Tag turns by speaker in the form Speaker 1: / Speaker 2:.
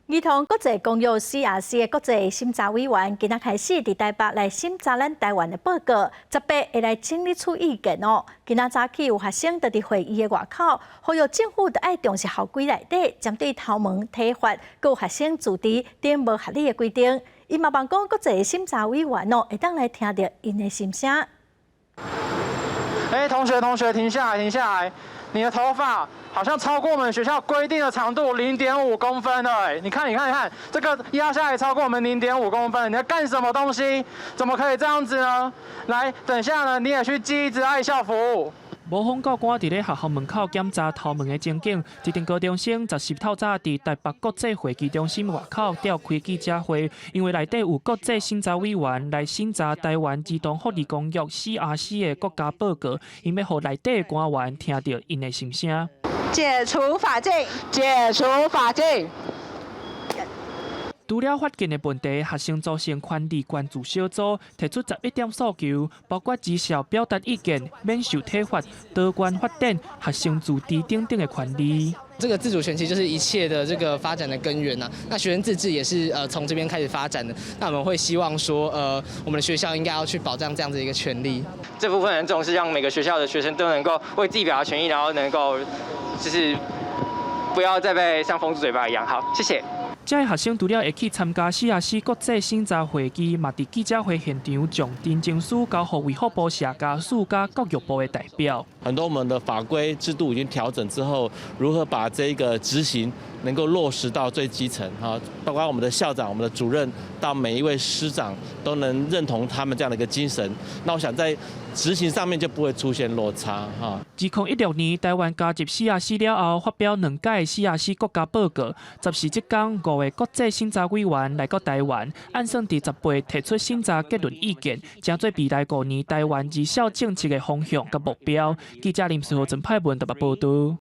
Speaker 1: 兒童國際公約 CRC 的國際審查委員今仔開始佇台北來審查咱台灣的報告，18會來整理出意見哦。今仔早起有學生佇會議的外口，呼籲政府著愛重視校規內底針對頭毛體髮，閣有學生自治等無合理的規定。𪜶嘛望講國際審查委員哦，會當來聽著𪜶的心聲。
Speaker 2: 哎，同學，同學，停下來，停下來！你的頭髮好像超過我們學校規定的長度0.5公分了，哎，你看，你看，你看，這個壓下來超過我們零點五公分，你在幹什麼東西？怎麼可以這樣子呢？來，等下呢，你也去寄一支愛校服務。
Speaker 3: 無風教官佇咧學校門口檢查頭毛的情景，一陣高中生十四透早佇台北國際會議中心外口召開記者會，因為內底有國際審查委員來審查台灣兒童福利公約 CRC 的國家報告，𪜶欲予內底的官員聽著𪜶的心聲。
Speaker 4: 解除髮禁，解除髮禁。
Speaker 3: 除了髮禁的問題，學生組成權利關注小組，提出11點訴求，包括職校表達意見、免受體罰、多元發展、學生自治等等的權利。
Speaker 5: 這個自主權其實就是一切的這個發展的根源呐。那學生自治也是從這邊開始發展的。那我們會希望說，我們的學校應該要去保障這樣子一個權利。
Speaker 6: 這部分很重視，讓每個學校的學生都能夠為自己表達權益，然後能夠就是不要再被像封住嘴巴一樣。好，謝謝。
Speaker 3: 這个學生除了會去參加 CRC 國際審查會議，嘛佇記者會現場將陳情書交予衛福部社家署佮教育部的代表。
Speaker 7: 很多我們的法規制度已經調整之後，如何把這個執行能夠落實到最基層？哈，包括我們的校長、我們的主任，到每一位師長都能認同他們這樣的一個精神。那我想在執行上面就不會出現落差。哈。
Speaker 3: 2016年台灣加入 CRC 了後，發表兩屆 CRC 國家報告。14這工五個國際審查委員來到台灣，按算佇18提出審查結論意見，成做未來5年台灣兒少政策的方向佮目標。記者林世豪、陳派文特別報道。